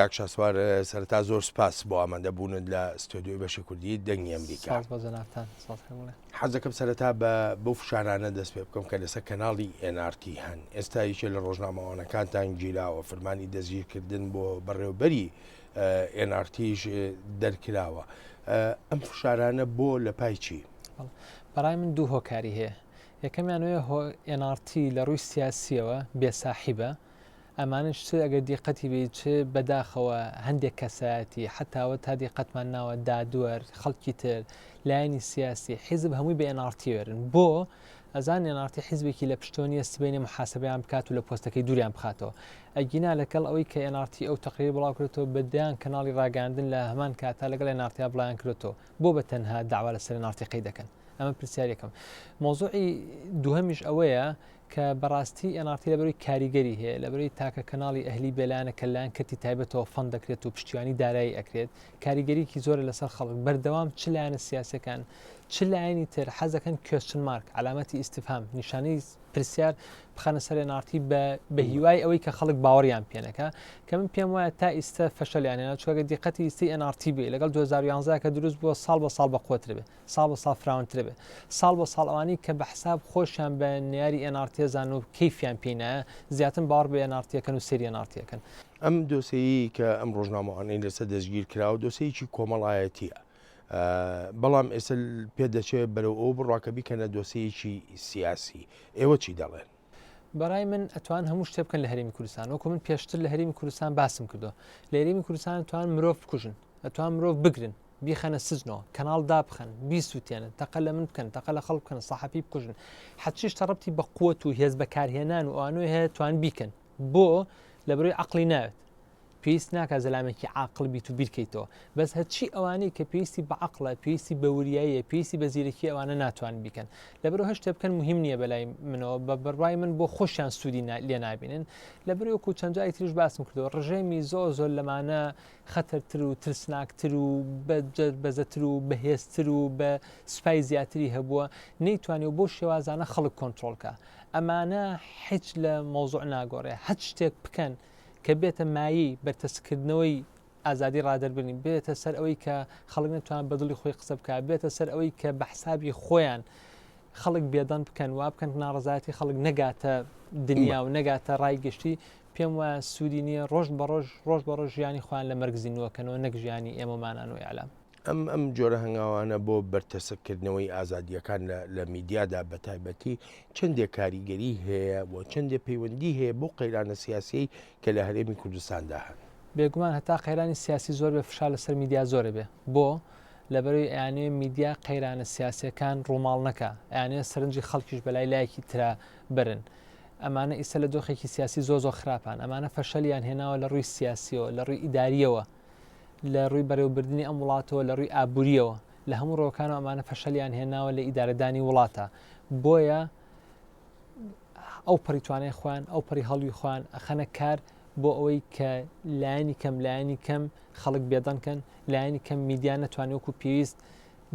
کاک شاسوار سەرەتا زۆر سپاس بۆ ئامادە بوونت لە ستۆدیۆی بەشی کوردی دەنگی ئەمریکا. سپاس بۆ جەنابتان. سپاس هەموو. حەز دەکەم سەرەتا بە بەو فشارانە دەست پێ بکەم کە لەسەر کەناڵی NRT هەن. ئێستا یەکێ لە ڕۆژنامەوانەکانتان گیراوە، فرمانی دەستگیرکردن بۆ بەڕێوەبەری NRTیش دەرکراوە. ئەم فشارانە بۆ لە پای چی؟ بەڕای من دوو هۆکاری هەیە. یەکەمیان ئەوەیە NRT لە ڕووی سیاسییەوە بێساحیبە. ئەمانەش چ ئەگەر دیقەتی بێی چ بەداخەوە هەندێک کەسایەتی حەتاوە تا دیقەتمان ناوە دادوەر خەڵکی تر لایەنی سیاسی حیزب هەمووی بە NRT وێرن بۆ ئەزان NRT حیزبێکی لە پشتۆ نییە سبەینێ محاسبەیان بکات و لە پۆستەکەی دووریان بخاتەوە ئەگینا لەگەڵ ئەوەی کە NRT ئەو تەقریر بڵاو کردەوە بە دەیان کەناڵی ڕاگەیاندن لە هەمان کاتا لەگەڵ NRT بڵاویان کردەوە بۆ بە تەنها داوا لەسەر NRT قەی دەکەن ئەمە پرسیارێکم مۆزوعی دووهەمیش ئەوەیە کە بەڕاستی NRT لەبەرەی کاریگەری هەیە لەبەرەی تاکە کەناڵی ئەهلی بێلایەنە کە لایەن کەرتی تایبەتەوە fund دەکرێت و پشتیوانی دارایی ئەکرێت کاریگەریکی زۆرە لەسەر خەڵک بەردەوام چ لایەنە سیاسەکان چ لایەنی تر حەزەکەن question mark علامەتی ئیستفهام نیشانەی پرسیار بخەنە سەر NRT بە بە هیوای ئەوەی کە خەڵک باوەڕیان پێنەکە کە من پێم وایە تا ئیستا فەشەلیان هێنا چونکە دیقەتی ئیستی NRT بێ لەگەڵ 2011 کە دروست بووە ساڵ بە ساڵ بە قوتر بێ ساڵ بە ساڵ فراوانتر بێ ساڵ بە ساڵ ئەوانەی کە بە حساب خۆشیان بە نەیاری NRT زان و کەیفیان پێی نایە زیاتر باوەڕ بە NRT ئەکەن و سەیری NRT ئەکەن. ئەم دۆسێیەی کە ئەم ڕۆژنامەوانەی لەسەر دەستگیر کراوە دۆسێیەکی کۆمەڵایەتییە، بەڵام ئێستا پێدەچێت بەرەو ئەوە بڕوا کە بیکەنە دۆسێیەکی سیاسی، ئێوە چی دەڵێن؟ بەڕای من ئەتوان هەموو شتێ بکەن لە هەرێمی کوردستان وەکو من پێشتر لە هەرێمی کوردستان باسم کردو لە هەرێمی کوردستان توان مرۆڤ بکوژن ئەتوان مرۆڤ بگرن بیخەنە سجنەوە کەناڵ دابخەن بیسووتێنن تەقە لە من بکەن تەقە لە خەڵک بکەن سەحەفی بکوژن حەچیش تەڕەتی بە قوت و هێز بەکارهێنان و ئەوانەی هەیە توان بیکەن بۆ لە بەرەی عقلی ناوێت پێویست ناکا زەلامێکی عاقڵ بیت و بیرکەیتەوە بەس هەرچی ئەوانەی کە پێویستی بە عەقڵە پێویستی بە وریاییە پێویستی بە زیرەکی ئەوانە ناتوان بیکەن لەبەرو هەر شتێ بکەن مهم نییە بەلای منەوە بە بڕوای من بۆ خۆشیان سوودی لێ نابینن لەبەر وەکو چەند جاری تریش باسم کردەوە ڕژێمی زۆر زۆر لەمانە خەتەرتر و ترسناکتر و بەزەتر و بەهێزتر و بە سوپای زیاتری هەبووە نەیتوانی و بۆ شێوازانە خەڵک کۆنتترۆلکە ئەمانە هیچ لە مەوزوع ناگۆڕێ هەچ شتێک بکەن کە بێتە مایەی بەرتەسککردنەوەی ئازادی ڕادەربرین، بێتە سەر ئەوەی کە خەڵک نەتوان بە دڵی خۆی قسە بکات، بێتە سەر ئەوەی کە بە حسابی خۆیان خەڵک بێدەنگ بکەن، وا بکەن ناڕەزایەتی خەڵک نەگاتە دنیا و نەگاتە ڕای گشتی، پێم وایە سوودی نییە، ڕۆژ بە ڕۆژ ڕۆژ بە ڕۆژ ژیانی خۆیان لە مەرگ زیندووەکەنەوە نەک ژیانی ئێمەمانان و ئیعلام. ئەم ئەم جۆرە هەنگاوانە بۆ بەرتەسک کردنەوەی ئازادییەکان لە لە میدیادا بە تایبەتی چەندێک کاریگەری هەیە و چەندێ پەیوەندی هەیە بەو قەیرانە سیاسیەی کە لە هەرێمی کوردستاندا هەن؟ بێگومان هەتا قەیرانی سیاسی زۆر بێ فشار لەسەر میدیا زۆر ئەبێ. بۆ؟ لەبەرئەوەی ئەیانەوێ میدیا قەیرانە سیاسیەکان ڕووماڵ نەکا، ئەیانەوێ سەرنجی خەڵکیش بەلای لایەکی ترا بەرن. ئەمانە ئیستا لە دۆخێکی سیاسی زۆر زۆر خراپان. ئەمانە فەشەلیان هێناوە لە ڕووی سیاسیەوە، لە ڕووی ئیداریەوە. لە ڕووی بەرێوەبردنی ئەم وڵاتەوە لە ڕووی ئابووریەوە لە هەموو ڕۆکانەوە ئەمانە فەشەلیان هێناوە لە ئیدارەدانی وڵاتە بۆیە ئەو پەڕی توانای خۆیان ئەو پەڕی هەڵوی خۆیان ئەخەنە کار بۆ ئەوەی کە لایەنی کەم لایەنی کەم خەڵک بێدەنکەن لایەنی کەم میدیا نەتوانێت وەکو پێویست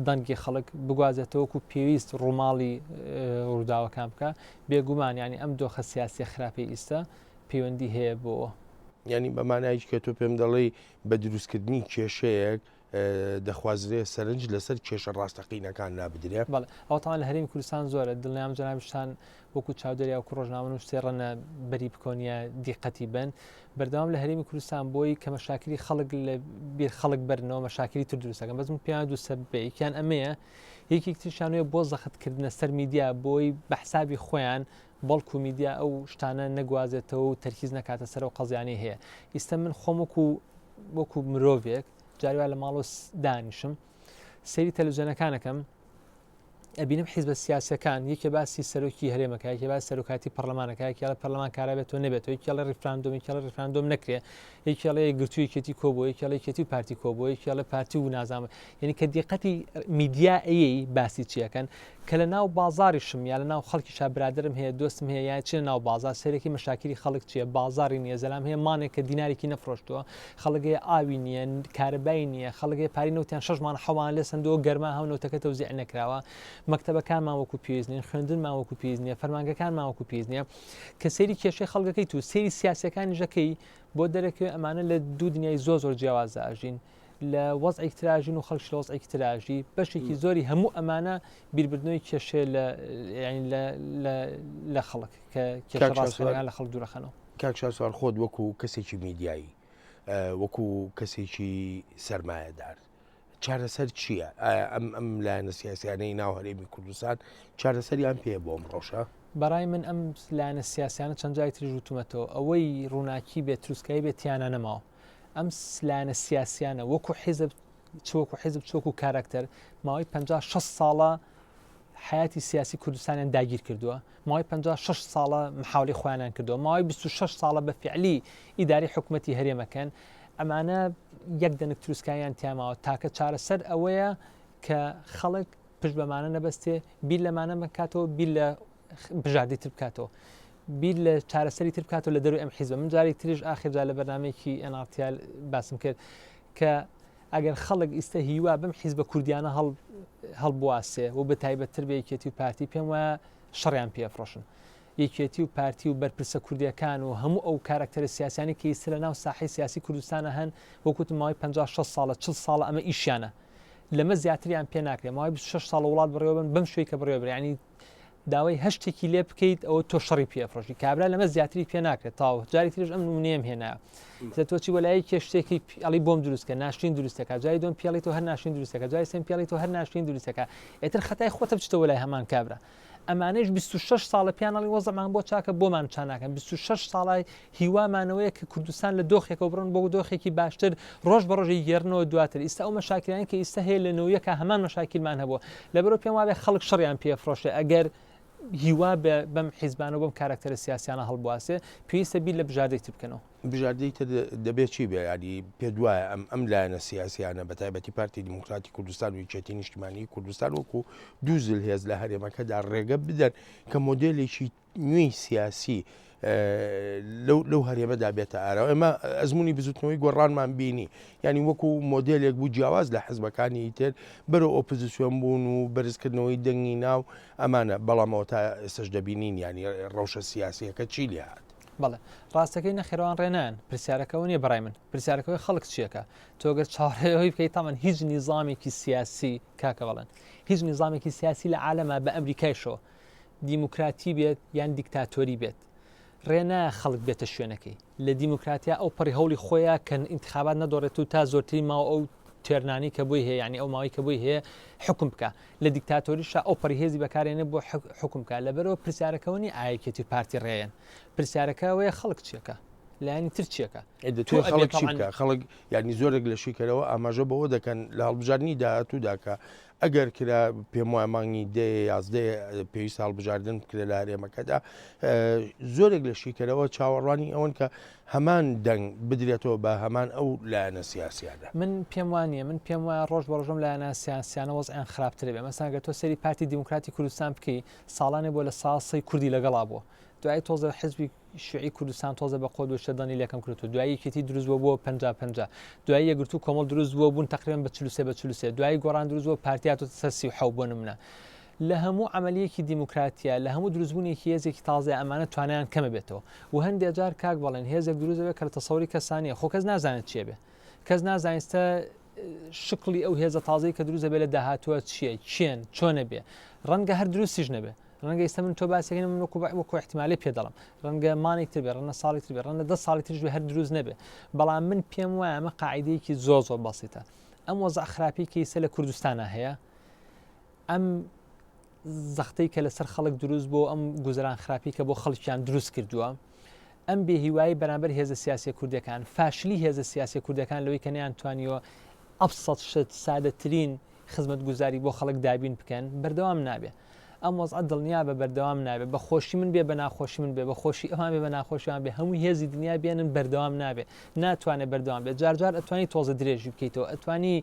دەنگی خەڵک بگوازێتەوە وەکو پێویست ڕووماڵی ڕووداوەکان بکە بێگومان ینی ئەم دۆخە سیاسیە خراپەی ئیستا پەیوەندی هەیە بۆ. یانی بە مانایەکی کە تۆ پێم دەڵێی بە دروستکردنی کێشەیەک دەخوازرێ سەرنج لەسەر کێشە ڕاستەقینەکان لابدرێ؟ بەڵێ ئەوە تاوان لە هەرێمی کوردستان زۆرە دڵنیام جەنابیشتان وەکو چاودێر یا وەکو ڕۆژنامەنووس تێڕەنە بەری بکۆن یا دیقەتی بن بەردەوام لە هەرێمی کوردستان بۆی کە مەشاکلی خەڵک لە بیر خەڵک بەرنەوە مەشاکلی تر دروستەکەن بەس من پێیان دوو سەبەب یەکیان ئەمەیە یەکێک تریشان وێ بۆ زەختکردنە سەر میدیا بۆی بە حسابی خۆیان بەڵکو میدیا ئەو شتانە نەگوازێتەوە و تەرکیز نەکاتە سەر ئەو قەزیانەی هەیە ئیستا من خۆم وەکو وەکو مرۆڤێک جاری وا لە ماڵۆ دانیشم سەیری تەلەڤزیۆنەکانەکەم ئەبینم حیزبە سیاسەکان یەکێ باسی سەرۆکی هەرێمەکە یەکێ باسی سەرۆکاتی پەرلەمانەکە یەکێ پەرلەمان کارا بێت و نەبێت یەکێ ڕیفراندۆم یەکێ ڕیفراندۆم نەکرێ یەکێ یەکگرتوو یەکێتی کۆبوو یەکێ یەکێتی و پارتی کۆبوو یەکێ پارتی و نازانم یعنی کە دیقەتی میدیا ئەیەی باسی چیەکەن. کە لە ناو بازاریشم یا لە ناو خەڵکیشا برادەرم هەیە دۆستم هەیە یا چێ ناو بازار سەرێکی مەشاکیلی خەڵک چییە بازاری نییە زەلام هەیە مانێک کە دینارێکی نەفرۆشتووە خەڵک هەیە ئاوی نییە کارەبای نییە خەڵک هەیە پاری نەوتیان شەش مانگ حەوان لێ سەندووە گەرما هەو نەوتەکە تەوزیع نەکراوە مەکتەبەکانمان وەکو پێویست نین خوێندنمان وەکو پێویست نییە فەرمانگەکانمان وەکو پێویست نییە کە سەیری کێشەی خەڵکەکەی تو سەیری سیاسەکانیش دەکەی بۆ دەرەکەوێ ئەمانە لە دوو دنیای زۆر زۆر جیاوازدا ئەژین لە وەزعێکی تراژین و خەڵکش لە وەزعێکی تراژی بەشێکی زۆری هەموو ئەمانە بیربردنەوەی کێشەیە لە یعنی لە لە لە خەڵک کە کێشە کاک شاسوار ڕاستەقینەکان لە خەڵک دوورەخەنەوە. کاک شاسوار خۆت وەکو کەسێکی میدیایی وەکو کەسێکی سەرمایەدار چارەسەر چییە؟ ئایا ئەم ئەم لایەنە سیاسیانەی ناو هەرێمی کوردستان چارەسەریان پێیە بۆ ئەم ڕەوشە؟ بەڕای من ئەم لایەنە سیاسیانە چەند جاری تریش وتومەتەوە ئەوەی ڕووناکی بێت تروسکایی بێت تیانا نەماوە ئەم لایەنە سیاسیانە وەکو حیزب چ وەکو حیزب چ وەکو کاراکتەر ماوەی 50 60 ساڵە حیاتی سیاسی کوردستانیان داگیر کردووە ماوەی 56 ساڵە محاولی خۆیانیان کردووە ماوەی 26 ساڵە بە فعلی ئیداری حکوومەتی هەرێمەکەن ئەمانە یەک دەنک تروسکاییان تیاماوە تاکە چارەسەر ئەوەیە کە خەڵک پشت بەمانە نەبەستێ بیر لەمانە بکاتەوە بیر لە بژاردەی تر بکاتەوە بیر لە چارەسەری تر بکاتەوە لە دەروی ئەم حیزبە من جارێک تریش ئاخر جار لە بەرنمەیەکی NRT باسم کرد کە ئەگەر خەڵک ئیستا هیوا بەم حیزبە کوردیانە هەڵ هەڵبواسێ و بە تایبەتتر بە یەکێتی و پارتی پێم وایە شەڕیان پێفرۆشن یەکێتی و پارتی و بەرپرسە کوردیەکان و هەموو ئەو کارکتەرە سیاسیانی کە ئیستا لە ناو ساحەی سیاسی کوردستانە هەن وەکوتم ماوەی 50 60 ساڵە 40 ساڵە ئەمە ئیشیانە لەمە زیاتریان پێ ناکرێت ماوەی 26 ساڵە وڵات بڕێوەبن بەم شوێی کە بڕێوەبرێ ینی داوای هەر شتێکی لێ بکەیت ئەوە تۆ شەڕی پێ ئەفرۆشی کابرا لەمە زیاتری پێ ناکرێت تاو جاری ترش ئەم نمونەیەم هێنا لە تۆ چی وەلای کێ شتێکی ئەڵی بۆم دروستکە ناشرین دروستەکە جاری دوم پێڵی تۆ هەر ناشرین دروستەکە جاری سێم پێڵی تۆ هەر ناشرین دروستەکە ئێتر خەتای خۆتە بچتەوە لای هەمان کابرا ئەمانەیش 26 ساڵە پیانەڵی وەزعمان بۆ چاکە بۆمان چاناکەن 26 ساڵای هیوامانەوەیە کە کوردستان لە دۆخێکەوە بڕن بۆ دۆخێکی باشتر ڕۆژ بە ڕۆژی گێرنەوە دواتر ئیستا ئەو مەشاکیلانەی کە ئیستا هەیە لە نەویەکە هەمان مەشاکیلمان هەبووە لەبەرئەوە پێم وابێ خەڵک شەڕیان پێ فرۆشێ ئەگەر هیوا بە بەم حیزبانە و بەم کارەکتەرە سیاسیانە هەڵبواسێ پێویستە بیر لە بژاردەی تر بکەنەوە. بژاردەی تر دەبێت چی بێ؟ یانی پێت وایە ئەم ئەم لایەنە سیاسیانە بە تایبەتی پارتی دیموکراتی کوردستان و یەکێتی نیشتیمانیی کوردستان وەکو دوو زلهێز لە هەرێمەکەدا ڕێگە بدەن کە مۆدێلێکی نوێی سیاسی لەو لەو هەرێمەدا بێتە ئاراوە ئێمە ئەزمموی بزوتنەوەی گۆڕانمان بینی یعنی وەکو مۆدلێک بوو جیاواز لە حزبەکانی تر بەرەو ئۆپۆزیسیۆن بوون و بەرزکردنەوەی دەنگی ناو ئەمانە بەڵامەوە تا ئێستش دەبینین ینی ڕەوشە سیاسیەکە چی لێهات. بەڵێ ڕاستەکەی نەخێروان ڕێنان پرسیارەکەەوە نییە بەڕای من پرسیارەکەەوەی خەڵک چیەکە تۆگەر چاڕێەوەی بکەیت تامان هیچ نیزامێکی سیاسی کاکە بەڵێن هیچ نیزامێکی سیاسی لە عالەمە بە ئەمریکایشەوە دیموکراتی بێت یان دیکتاتۆری بێت ڕێ نایە خەڵک بێتە شوێنەکەی لە دیموکراتیا ئەو پەڕی هەوڵی خۆیە کە ئینتخابات نەدۆڕێت و تا زۆرترین ماوە ئەو term انەی کە بۆی هەیە یعنی ئەو ماوەی کە بۆی هەیە حکم بکە لە دیکتاتۆریشا ئەو پەڕی هێزی بەکارێنێ بۆ حکم بکە لەبەرەوە پرسیارەکەەوە نیە ئایا یەکێتی و پارتی ڕێیەن پرسیارەکەەوەیە خەڵک چیەکە لایەنی تر چیەکە تۆ خەڵک چی بکە خەڵک یعنی زۆرێک لە شیکەرەوە ئاماژە بەوە دەکەن لە هەڵبژاردننی داهاتوودا کە ئەگەر کرا پێم وایە مانگی دە یازدەیە پێویست هەڵبژاردن بکرێت لە هەرێمەکەدا زۆرێک لە شیکەرەوە چاوەڕوانی ئەوەن کە هەمان دەنگ بدرێتەوە بە هەمان ئەو لایەنە سیاسیانە. من پێم وانییە من پێم وایە ڕۆژ بە ڕۆژ ئەم لایەنە سیاسیانە وەزعیان خراپتر بێ مەسەلەن گەر تۆ سەیری پارتی دیموکراتی کوردستان بکەی ساڵانێ بووە لە سا سەی کوردی لەگەڵا بووە دوایی تۆزە حزبی شیوعی کوردستان تۆزە بە قۆد وشە دەنی لەکەم کردو دوایی یەکێتی دروست بووە بۆ 50 50 دوایی یەکگرتوو کۆمەڵ دروست بووە بوون تقریبا بە 43 بە 43 دوایی گۆڕان دروست بووە پارتی هاتۆتە سەر 37 بۆ نمونە لە هەموو عملیەکی دیموکراتیە لە هەموو دروستبوونێکی هێزێکی تازە ئەمانە توانیان کەمە بێتەوە و هەندێک جار کاک بەڵێن هێزێک دروست دەبێت کە لە تەسەوری کەسانیە خۆ کەس نازانێت چیە بێ کەس نازانستە شکڵی ئەو هێزە تازەی کە دروست دەبێت لە داهاتووە چییە کێن چۆنە بێ ڕەنگە هەر دروستیش نەبێ ڕەنگە ئیستا من تۆ باسەکەین من وەکو وەکو احتیمالێ پێ دەڵم ڕەنگە مانێک تر بێ ڕەنگە ساڵی تر بێ ڕەنگە دە ساڵی ترش بێ هەر دروست نەبێ بەڵام من پێم وایە ئەمە قاعدەیەکی زۆر زۆر بەسیتە ئەم وەزع خراپی کە ئیستا لە کوردستانە هەیە ئەم زەختەی کە لەسەر خەڵک دروست بۆ ئەم گوزەران خراپی کە بۆ خەڵکیان دروست کردووە ئەم بێهیوایی بەرامبەر هێزە سیاسیە کوردەکان فاشلی هێزە سیاسیە کوردەکان لەوەی کە نەیان توانیوە ئەبسەط شت سادەترین خزمەتگوزاری بۆ خەڵک دابین بکەن بەردەوام نابێ ئەم وەزعە دڵنیا بە بەردەوام نابێ بە خۆشی من بێ بە ناخۆشی من بێ بە خۆشی ئەوان بێ بە ناخۆشیان بێ هەموو هێزی دنیا بێنن بەردەوام نابێ ناتوانێت بەردەوام بێت جارجار ئەتوانی تۆزە درێژی بکەیتەوە ئەتوانی.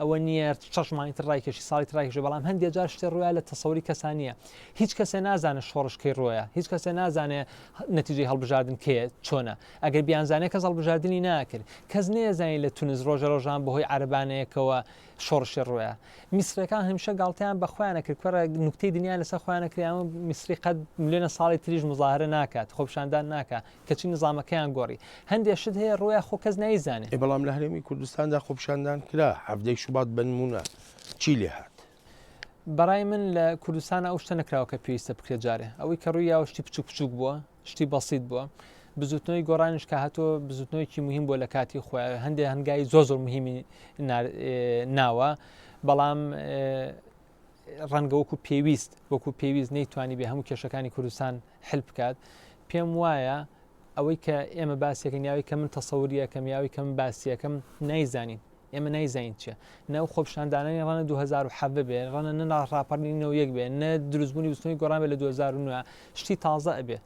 ئەوە نییە شەش مانگی تر ڕایکێشی ساڵی تر ڕایکێشی بەڵام هەندێ جار شتێ ڕوویا لە تەسەوری کەسا نییە هیچ کەسێ نازانێ شۆڕش کەی ڕۆیە هیچ کەسێ نازانێ نەتیجەی هەڵبژاردن کێ چۆنە ئەگەر بیانزانێ کەس هەڵبژاردنی ناکرد کەس نەیەزانی لە تونس ڕۆژە ڕۆژان بەهۆی عەرەبانەیەکەوە شۆڕشێ ڕۆیە میسرەکان هەمیشە گاڵتەیان بە خۆیان ئەکرد کوڕە نوکتەی دنیا لەسەر خۆیان ئەکرێ ئەمە میسری قەت ملیۆنە ساڵی تریش مزاهرە ناکات خۆپیشاندان ناکات کەچی نزامەکەیان گۆڕی هەندێ شت هەیە ڕۆیە خۆ کەس نایزانێ. ئێ بەڵام لە هەرێمی کوردستاندا خۆپیشاندان کرا حەڤدەی شوبات بەنمونە چی لێهات؟ بەڕای من لە کوردستانا ئەو شتە نەکراوە کە پێویستە بکرێت جارێ ئەوەی کە ڕووی یاوە شتی بچوک بچوک بووە شتی بەسیت بووە بزوتنەوەی گۆڕانیش کە هاتووە بزوتنەوەیکی مهم بووە لە کاتی خۆی هەندێک هەنگاوی زۆر زۆر مهمی ناوە بەڵام ڕەنگە وەکو پێویست وەکو پێویست نەیتوانی بێ هەموو کێشەکانی کوردستان حل بکات پێم وایە ئەوەی کە ئێمە باسیەکەین یاوی کە من تەسەوریەکەم یاوی کە من باسیەکەم نایزانین ئێمە نایزانین چیە نە ئەو خۆپیشاندانانی ڕەنە 2017 بێ ڕەنە نە ڕاپەڕینی 91 بێ نە دروستبوونی بزوتنەوەی گۆڕان بێ لە 2009 شتی تازە ئەبێ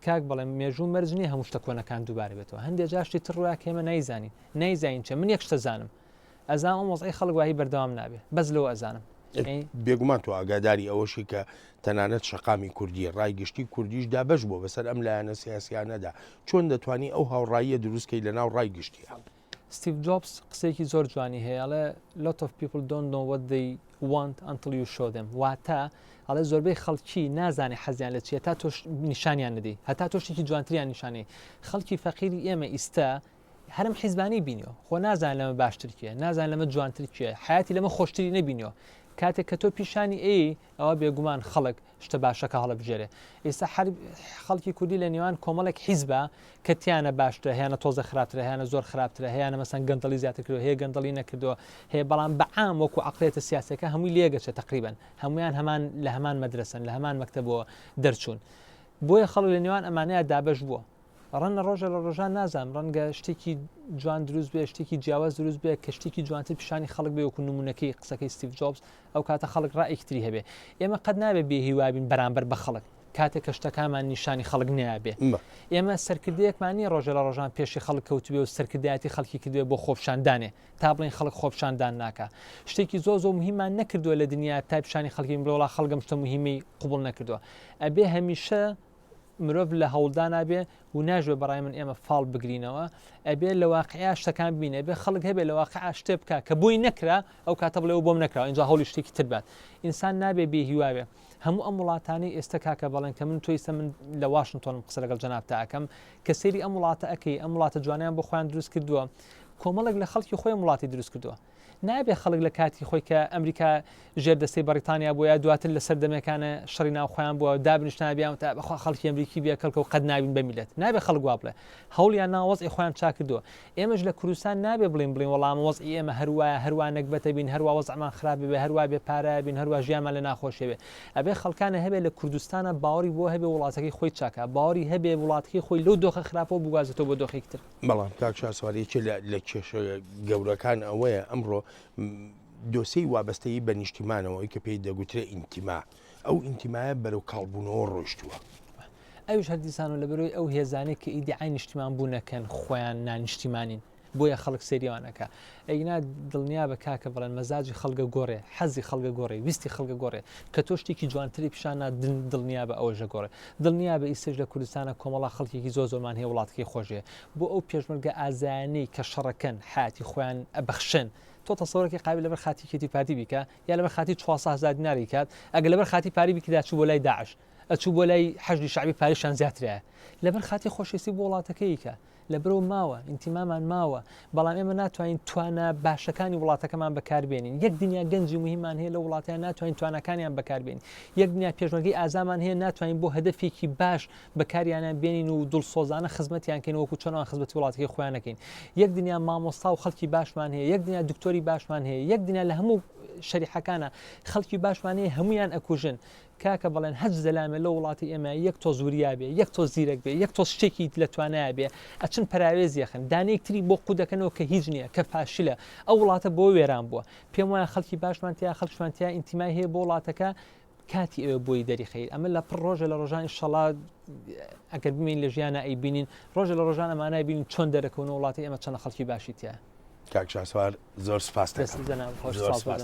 کاک بەڵێن مێژوو مەرج نییە هەموو شتە کۆنەکان دووبارە بێتەوە هەندێک جار شتی تر ڕوویا کە ئێمە نایزانین نایزانین چیە من یەک شتە زانم ئەزانم ئەم وەزعی خەڵک وایی بەردەوام نابێ بەس لەوە ئەزانم. بێگومان تۆ ئاگاداری ئەوەشی کە تەنانەت شەقامی کوردی ڕای گشتی کوردیش دابەش بووە بەسەر ئەم لایەنە سیاسیانەدا چۆن دەتوانی ئەو هاوڕاییە دروستکەی لەناو ڕای گشتیە؟ ستیڤ جۆبس قسەیەکی زۆر جوانی هەیە ئەڵێ lot of people don't know what they want until you show them واتە ئەڵێ زۆربەی خەڵکی نازانێ حەزیان لە چیە تا تۆش نیشانیان ندەی هەتا تۆ شتێکی جوانتریان نیشانەی خەڵکی فەقیری ئێمە ئیستا هەرم حیزبانی بینیوە خۆ نازان لەمە باشتر کێ نازان لەمە جوانتر کێ حیاتی لەمە خۆشتری نەبینیوە کاتێک کە تۆ پیشانی ئەی ئەوە بێگومان خەڵک شتە باشەکە هەڵەبژێرێ. ئێستا هەر خەڵکی کوردی لە نێوان کۆمەڵێک حیزبە کە تیانە باشترە هەیانە تۆزە خراپترە هەیانە زۆر خراپترە هەیانە مەسەن گەندەڵی زیاتر کردوە هەیە گەندەڵی نەکردووە هەیە بەڵام بە عام وەکو عەقڵیەتە سیاسیەکە هەمووی لێگەچێت تەقریبەن هەمویان هەمان لە هەمان مەدرەسەن لە هەمان مەکتەبەوە دەرچوون بۆیە خەڵک لە نێوان ئەمانەیە دابەش بووە. ڕەنگە ڕۆژێ لە ڕۆژان نازانم ڕەنگە شتێکی جوان دروست بێ شتێکی جیاواز دروست بێ کە شتێکی جوانتر پیشانی خەڵک بێ وەکو نمونەکەی قسەکەی ستیڤ جۆبس ئەو کاتە خەڵک ڕایەکی تری هەبێ ئێمە قەت نابێ بێ هیوابین بەرامبەر بە خەڵک کاتێک کە شتەکانمان نیشانی خەڵک نابێ ئێمە سەرکردەیەکمان نییە ڕۆژێ لە ڕۆژان پێشی خەڵک کەوتبێ و سەرکردایەتی خەڵکی کردوێ بۆ خۆپیشاندانێ تا بڵێن خەڵک خۆپیشاندان ناکا شتێکی زۆر زۆر مهممان نەکردووە لە دنیا تا پیشانی خەڵکی بڵێ وڵا خەڵکم شتە مهمەی قوبڵ نەکردووە ئەبێ هەمیشە مرۆڤ لە هەوڵدانا بێ و ناشبێ بەڕای من ئێمە فاڵ بگرینەوە ئەبێ لە واقعیا شتەکان ببینێ ئەبێ خەڵک هەبێ لە واقعا شتێ بکا کە بۆی نەکرا ئەو کاتە بڵێ بۆم نەکراوە اینجا هەوڵی شتێکی تر بات ئینسان نابێ بێ هیوا بێ هەموو ئەم وڵاتانەی ئێستا کاکە بەڵێن کە من تۆ ئیستا من لە واشنتۆنم قسە لەگەڵ جەنابتا ئەکەم کە سەیری ئەم وڵاتە ئەکەی ئەم وڵاتە جوانیان بۆ خۆیان دروست کردووە کۆمەڵێک لە خەڵکی خۆی وڵاتی دروست کردووە نابێ خەڵک لە کاتی خۆی کە ئەمریکا ژێر دەستەی بەڕیتانیا بووە یا دواتر لە سەردەمێکانە شەڕی ناوخۆیان بووە دابنیشتنا بیان وتە بەخوا خەڵکی ئەمریکی بێ کەڵکە و قەت نابین بە میلەت نابێ خەڵک وا بڵێ هەوڵیان نا وەزعی خۆیان چاک کردووە ئێمەش لە کوردستان نابێ بڵێین بڵێین وەڵا ئەمە وەزعی ئێمە هەر وایە هەر وا نەگبەتە بین هەر وا وەزعمان خراپ بێ هەر وا بێ پارە بین هەر وا ژیانمان لە ناخۆشی بێ ئەبێ خەڵکانە هەبێ لە کوردستانە باوەڕی بۆ هەبێ وڵاتەکەی خۆی چاکا باوەڕی هەبێ وڵاتەکەی خۆی لەو دۆخە خراپەوە بگوازێتەوە بۆ دۆخێکی تر. بەڵام کاک شاسوار یەکێ لە کێشە گەورەکان ئەوەیە ئەمڕۆ دۆسێی وابەستەیی بە نیشتیمانەوە ئەوی کە پێی دەگوترێ ئینتیما ئەو ئینتیمایە بەرەو کاڵبوونەوە ڕۆیشتووە. ئەویش هەر دیسان و لەبەرەوەی ئەو هێزانەی کە ئیدیعای نیشتیمان بوون ئەکەن خۆیان نانیشتیمانین. بۆیە خەڵک سەیری ئەوان ئەکا. ئەگینا دڵنیابە کاکە بەڵێن مەزاجی خەڵک ئەگۆڕێ، حەزی خەڵک ئەگۆڕێ، ویستی خەڵک ئەگۆڕێ. کە تۆ شتێکی جوانتری پیشان نا دڵنیابە ئەوەش ئەگۆڕێ. دڵنیابە ئیستەش لە کوردستانا کۆمەڵا خەڵکێکی زۆر زۆرمان هەیە وڵاتەکەی خۆشەوێ. بۆ ئەو پێشمەرگە ئازایانەی کە شەڕەکەن حەیاتی خۆیان ئەبەخشن. تۆ تەسەورەکەی قابیل لەبەر خاتری یەکێتی پارتی بیکا یا لەبەر خاتری چوارسە هەزار دینار بیکات ئەگەر لەبەر خاتری پارەی بیکردا چوو بۆ لای داعش ئەچوو بۆ لای حەشدی شەعبی پارەیشیان زیاترایە لەبەر خاتری خۆشەویستی بۆ وڵاتەکەی ئەیکا. لەبرەو ماوە، ئینتیمامان ماوە، بەڵام ئێمە ناتوانین توانا باشەکانی وڵاتەکەمان بەکاربێنین، یەک دنیا گەنجی موهیممان هەیە لەو وڵاتەیان ناتوانین تواناکانیان بەکاربێنین، یەک دنیا پێشمەرگەی ئازامان هەیە ناتوانین بۆ هەدەفێکی باش بەکاریانیان بێنین و دڵسۆزانە خزمەتیان کەین وەکو چۆن ئەوان خزمەتی وڵاتەکەی خۆیان نەکەین، یەک دنیا مامۆستا و خەڵکی باشمان هەیە، یەک دنیا دکتۆری باشمان هەیە، یەک دنیا لە هەموو شەریحەکانە خەڵکی باشمان هەیە هەموویان ئەکوژن. کاکە بەڵێن هەچ زەلامێ لەو وڵاتی ئێمە یەک تۆز وریا بێ یەک تۆز زیرەک بێ یەک تۆز شتێکی لە توانایە بێ ئەچن پەراوێز یەخن دانەیەک تری بۆ قوو دەکەنەوە کە هیچ نییە کە فاشلە ئەو وڵاتە بۆ وێران بووە پێم وایە خەڵکی باشمان تیا خەڵکشمان تیا ئینتیمای هەیە بۆ وڵاتەکە کاتی ئەوێ بۆی دەریخەیت ئەمە لە پڕ ڕۆژە لە ڕۆژان ئیشەڵا ئەگەر بمین لە ژیانە ئەیبینین ڕۆژە لە ڕۆژان ئەمانای بینین چۆن دەرەکەون وڵاتی ئێمە چەند خەڵکی باشی تیا. کاک شاسوار زۆر سپاس دەکەم. زۆر سپاس.